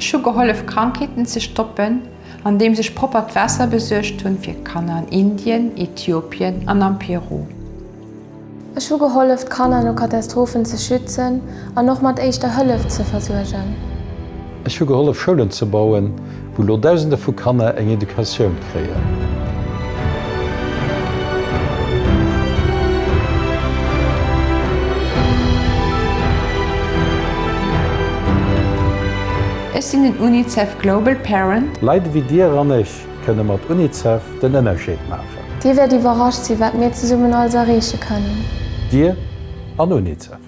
Ech hu gehollef Krankheeten ze stoppen, andeems ech proppert Waasser besuergt hunn fir Kanner an Indien, Ethiopien an am Peru. Ech hu gehollef d'Kanner no Katastrophen ze schützen an och mat éischter Hëllef ze versuergen. Ech hu gehollef Schoulen ze bauen, wou lo Dausende vu Kanner eng Educatioun kréien. Ech sinn en UNICEF Global Parent. Leit ewéi Dir an ech kënne mat UNICEF den Ënnerscheed maachen. Dir wäert iwwerrascht sinn, wat mir zesummen alles erreeche kënnen. Dir an UNICEF.